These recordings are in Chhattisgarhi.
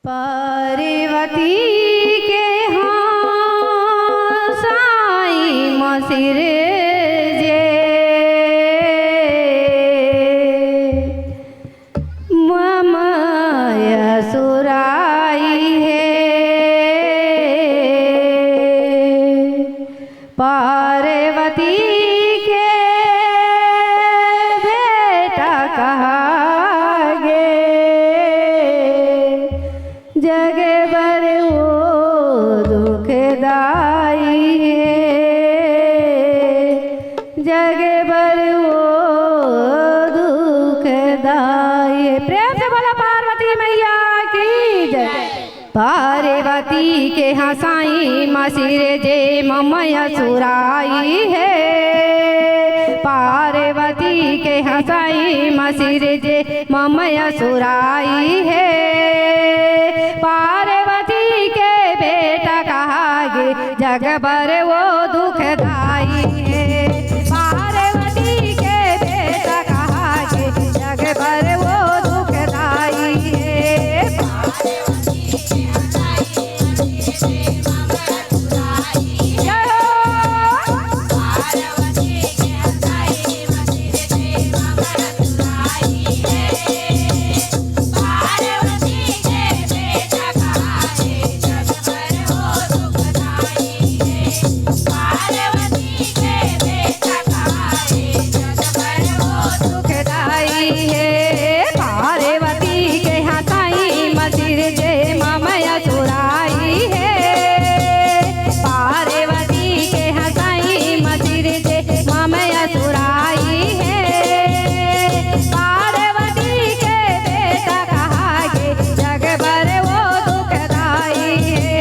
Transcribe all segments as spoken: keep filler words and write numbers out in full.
पार्वती के हाँ साईं मसिर जे ममय सुराई हे। पार्वती के बेटा कहा गे, जग बर वो दुखदाई हे, जग बर वो दुखदाई हे। प्रेम से बोला पार्वती मैया की जय। पार्वती के हाँ साईं मसिर जे ममय सुराई हे। पार्वती के हाँ साईं मसिर जे ममय सुराई हे। पार्वती के बेटा कहा गे, जग बर वो दुखदाई हे। पार्वती के बेटा कहा गे, जग बर वो दुखदाई हे। सुखदाई हे। पार्वती के हाँ साईं मसिर जे ममय सुराई हे। पार्वती के हाँ साईं मसिर जे ममय सुराई हे। पार्वती के बेटा कहा गे, जग बर वो दुखदाई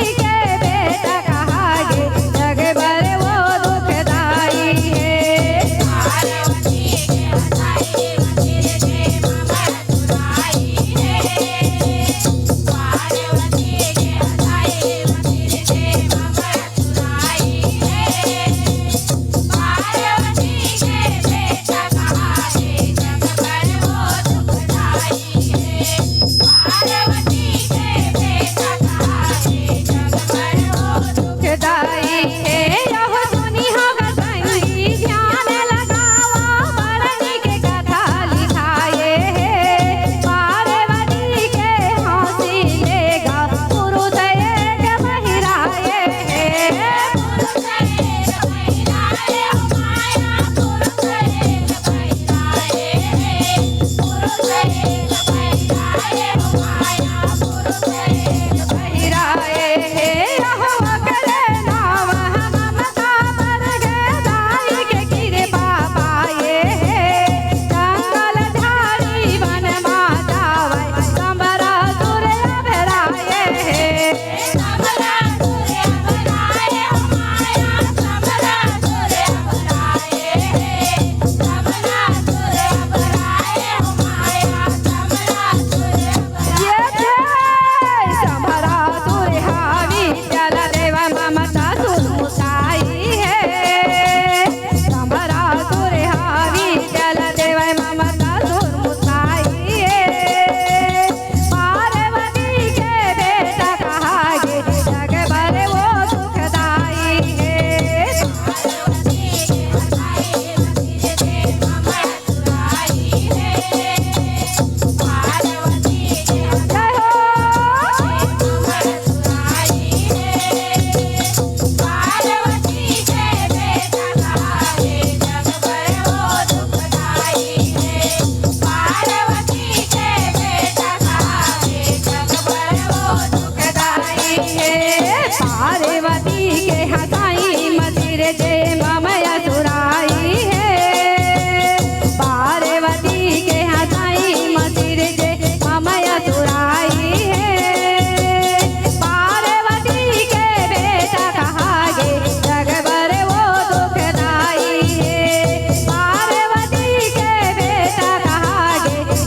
हे। पार्वती के बेटा कहा गे,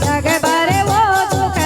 जग बर वो दुखदाई हे।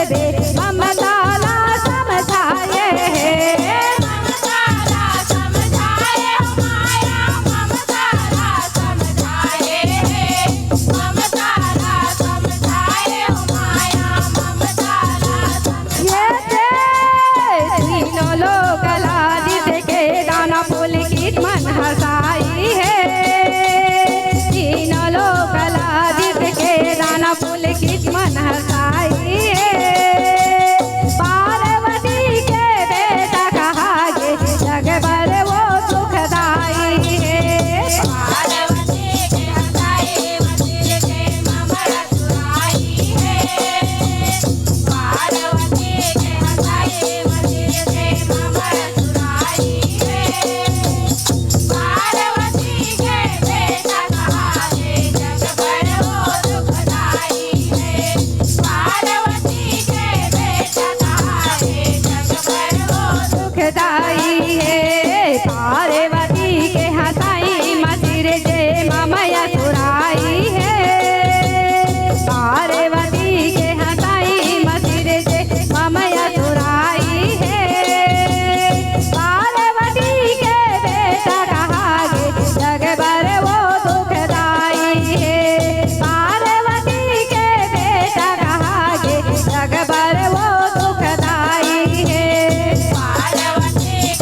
दे ममता ला समझाए हे। ममता ला समझाए हो माया, ममता ला समझाए हे। ममता ला समझाए हो माया, ममता ला समझाए हे। तीनों लोक ला जीत के दाना पुलकित मन हँसाई हे। तीनों लोक ला जीत के दाना पुलकित मन हँसाई हे। पार्वती के बेटा कहा गे, जग बर वो सुखदाई हे। पार्वती के हँसाई मचिर के ममरा चुराई हे। पार्वती के हँसाई मचिर के ममरा चुराई हे। पार्वती के बेटा कहा गे, जग बर वो सुखदाई हे। पार्वती के बेटा कहा गे, जग बर वो सुखदाई हे। पार्वती के हँसाई मचिर जे ममया चुराई हे। पार्वती के हँसाई मचिर जे ममया चुराई हे। पार्वती के बेटा कहा गे, जग बर वो सुखदाई हे। पार्वती के बेटा कहा गे, जग बर वो सुखदाई हे। पार्वती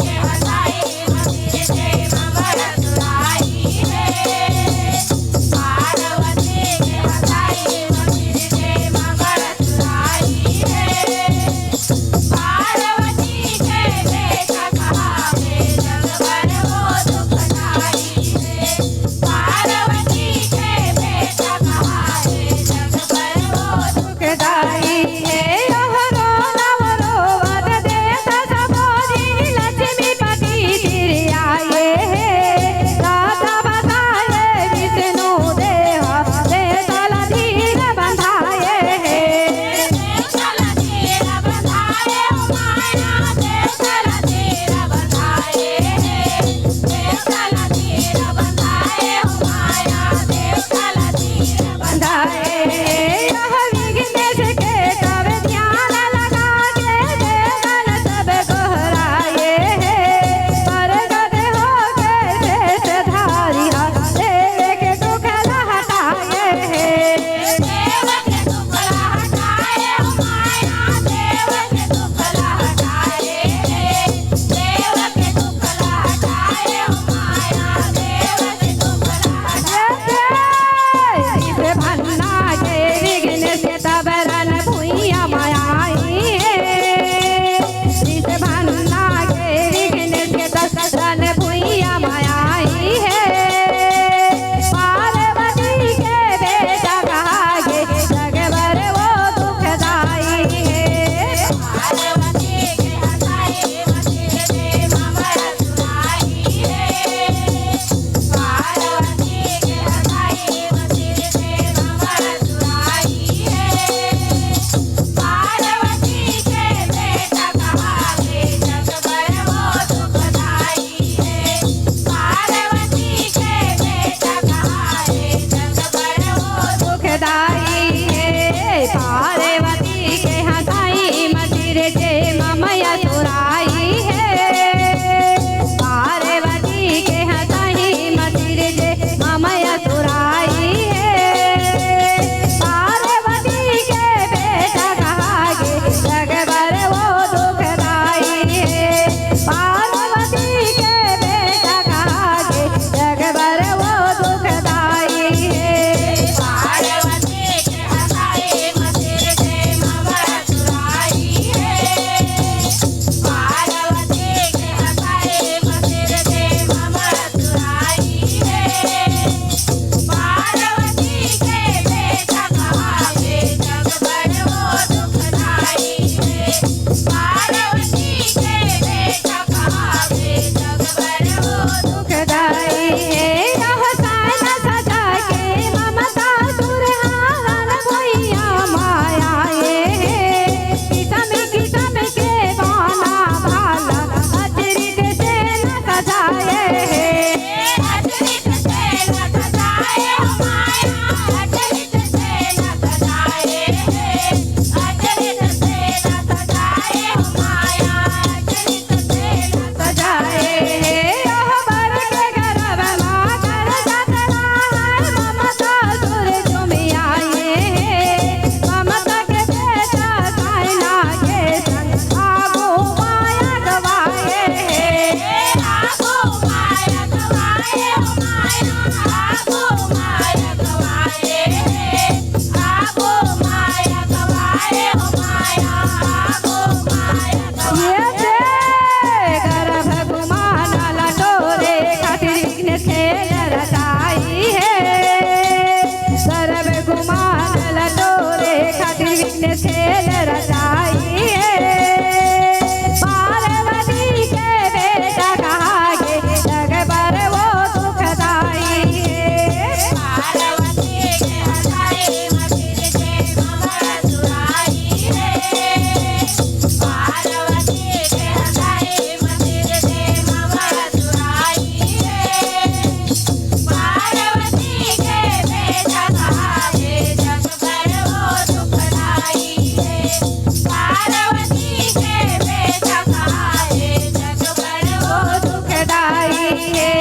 पार्वती के बेटा कहागे, जग बर वो दुखदाई हे।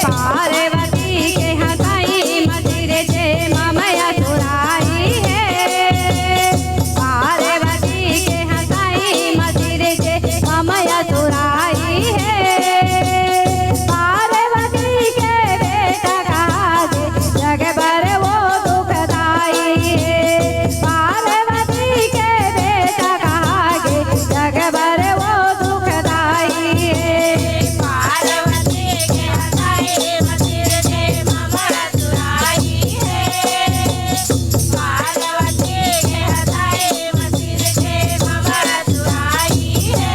पार्वती के हंसाई म सिरजे मम असुराई हे। पार्वती के हंसाई म सिरजे मम असुराई हे। पार्वती के बेटा कहागे, जग बर वो दुखदाई हे। पार्वती के बेटा कहागे, जग बर वो दुखदाई हे। पार्वती के हंसाई म सिरजे मम असुराई हे। पार्वती के हंसाई म सिरजे मम असुराई हे।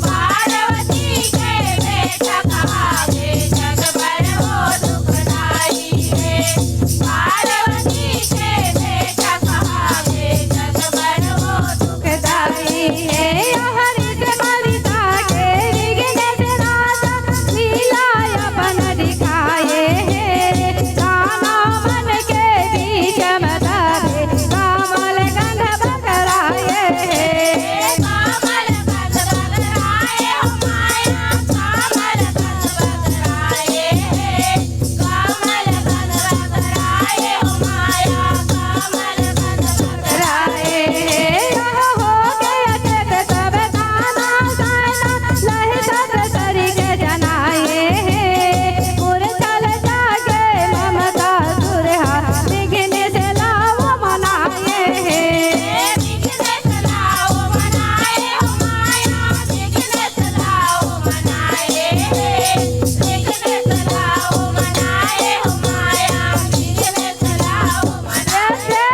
पार्वती के बेटा कहागे, जग बर वो दुखदाई हे। पार्वती के बेटा कहागे, जग बर वो दुखदाई हे। हरि से ममता के विघ्न से नाश, लीला अपन दिखाए हे। दानव मन के बीच में धरे, कमल गंध बगराए हे। कमल गंध बगराए हो माया, कमल गंध बगराए हे। कमल गंध बगराए हो माया, कमल गंध बगराए हे। कहो हो गया चेत सब दाना दाना, लहि सत सरिग जनाए हे। मुरझल जागे ममता सुरहा, विघ्न से लाव मनाए हे। विघ्न से लाव मनाए हो माया, विघ्न से लाव मनाए हे। विघ्न से लाव मनाए हो माया, विघ्न से लाव मनाए हे।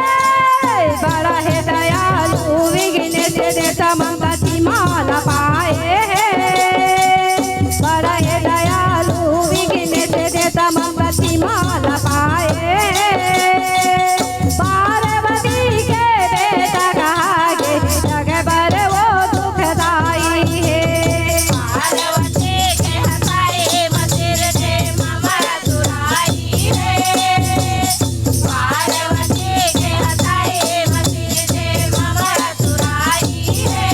बड़ा हे दयालु विघ्न से दे समंगति माला पाए हे। बड़ा हे दयालु विघ्न से दे समंगति माला पाए हे। पार्वती के बेटा कहागे, जग बर वो दुखदाई हे। पार्वती के हंसाई म सिरजे मम असुराई हे। पार्वती के हंसाई म सिरजे मम असुराई हे।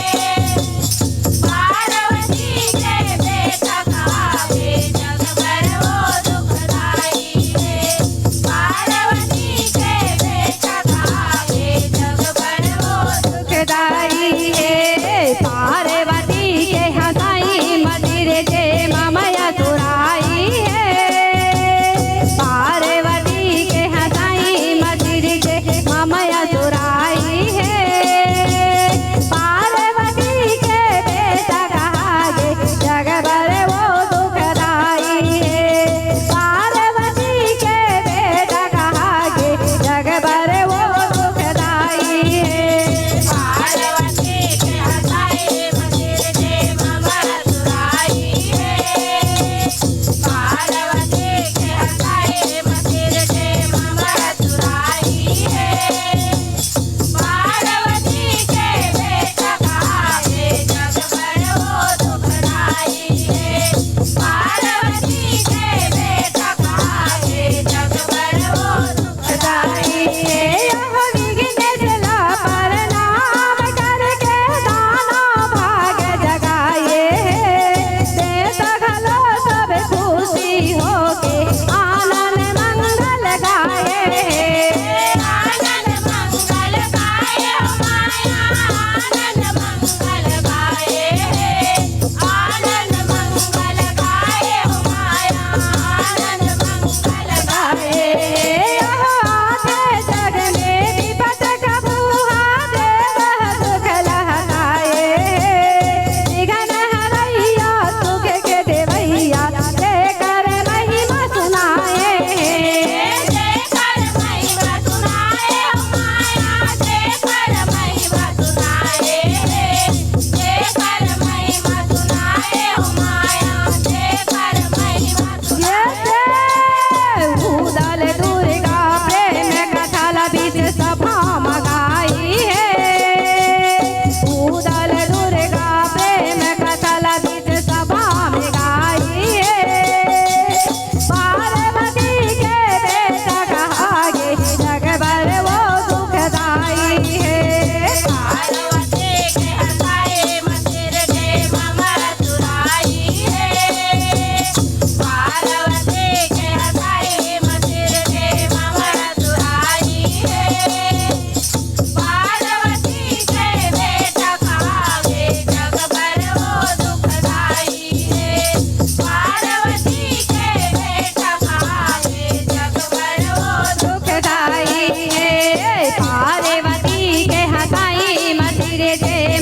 पार्वती के बेटा कहागे, जग बर वो दुखदाई हे। पार्वती के बेटा कहागे, जग बर वो दुखदाई हे। पार्वती के हंसाई म सिरजे मम असुराई हे। पार्वती के हंसाई म सिरजे मम असुराई हे। पार्वती के बेटा कहागे, जग बर वो दुखदाई हे। पार्वती के बेटा कहागे, जग बर वो दुखदाई हे। पार्वती के हंसाई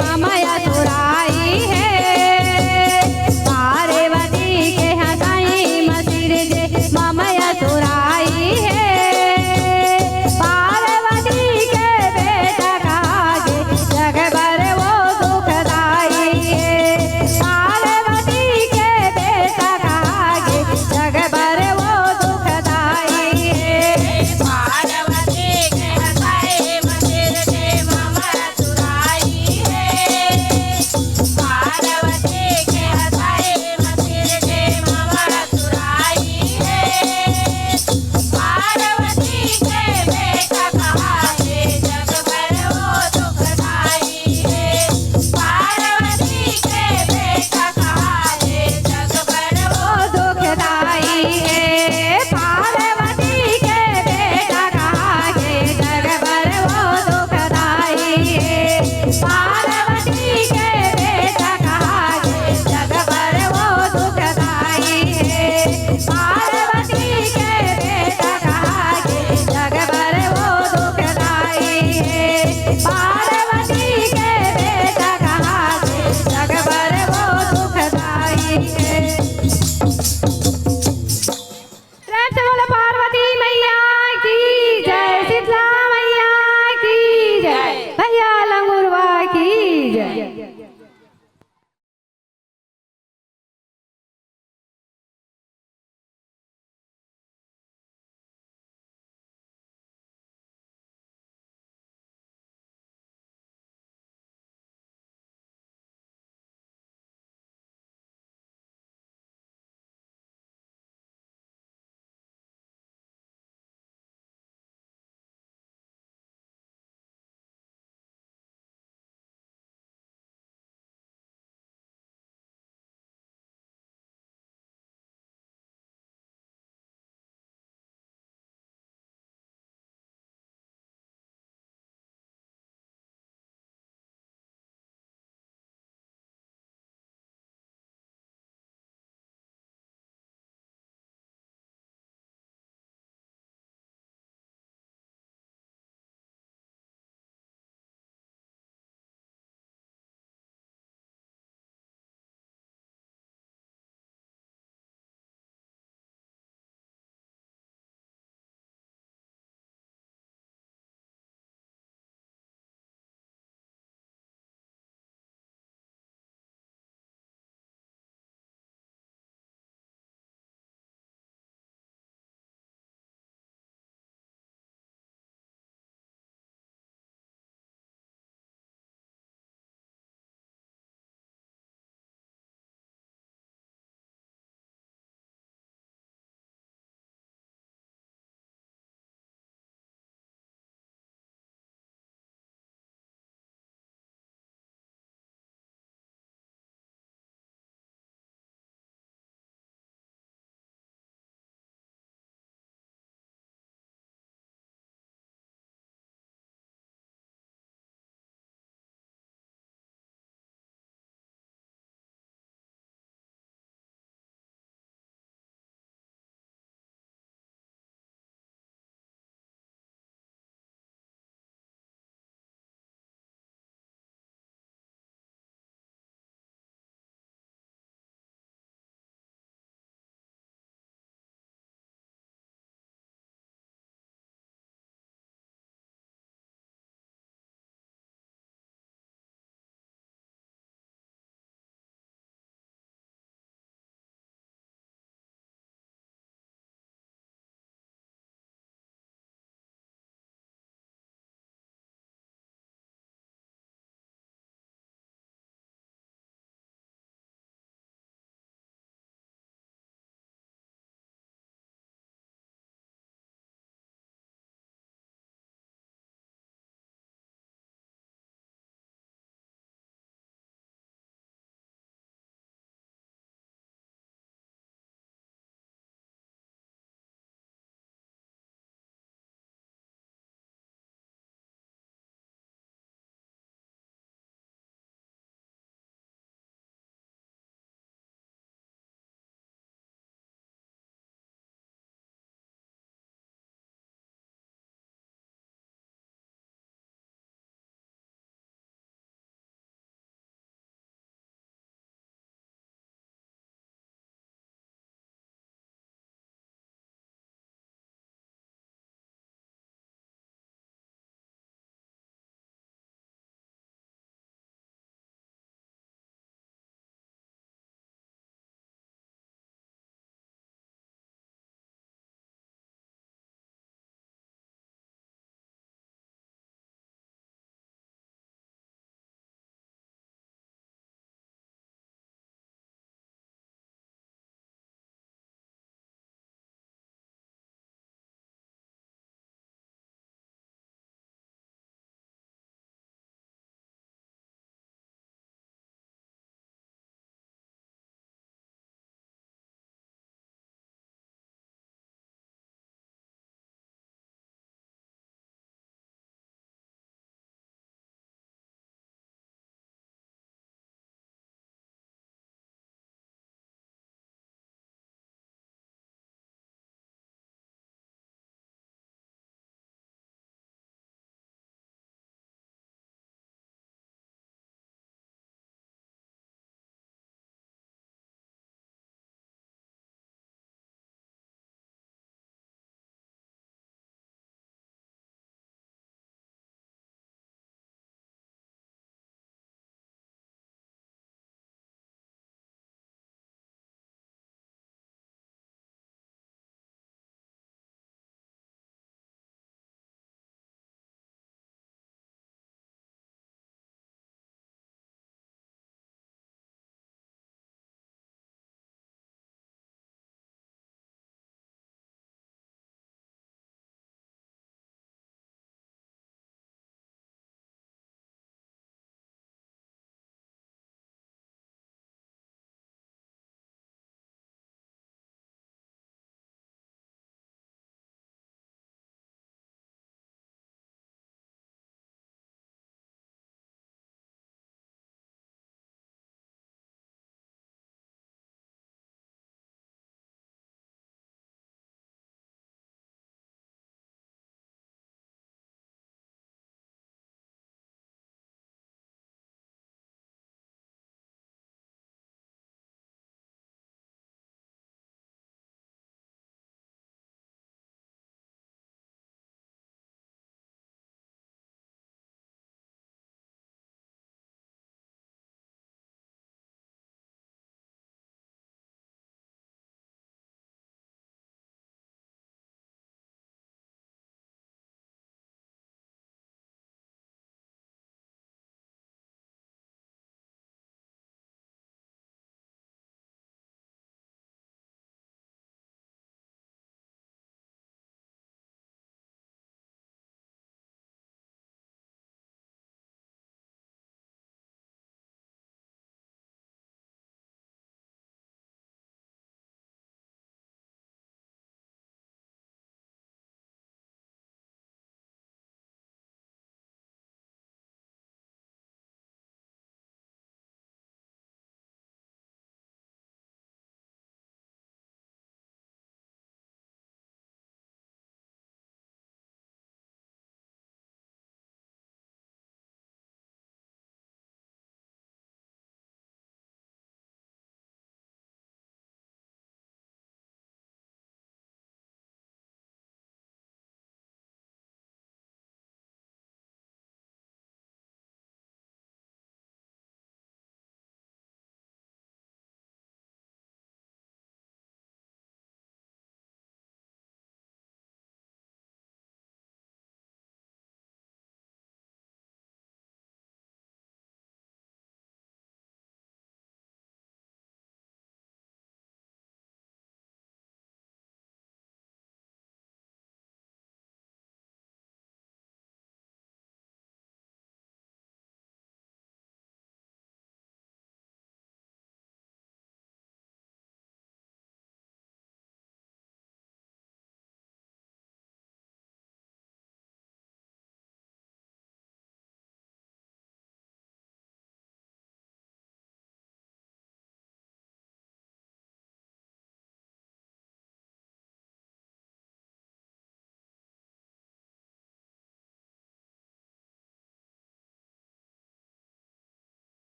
ममय सुराई हे, पार्वती के हंसाई म सिरजे ममय सुराई हे। पार्वती के बेटा कहागे, जग बर वो दुखदाई हे। पार्वती के बेटा कहागे, जग बर वो दुखदाई हे। पार्वती के हंसाई म सिरजे ममय सुराई हे। पार्वती के हंसाई म सिरजे ममय सुराई हे। पार्वती के बेटा कहागे, जग बर वो दुखदाई हे। पार्वती के बेटा कहागे, जग बर वो दुखदाई हे। पार्वती के बेटा कहागे, जग बर वो दुखदाई हे। पार्वती के बेटा कहागे, जग बर वो दुखदाई हे। पार्वती के बेटा कहागे, जग बर वो दुखदाई हे। पार्वती के बेटा कहागे, जग बर वो दुखदाई हे। प्रेम से बोलो पार्वती मैया की जय, शीतला मैया की जय, भैया लंगुरवा की जय।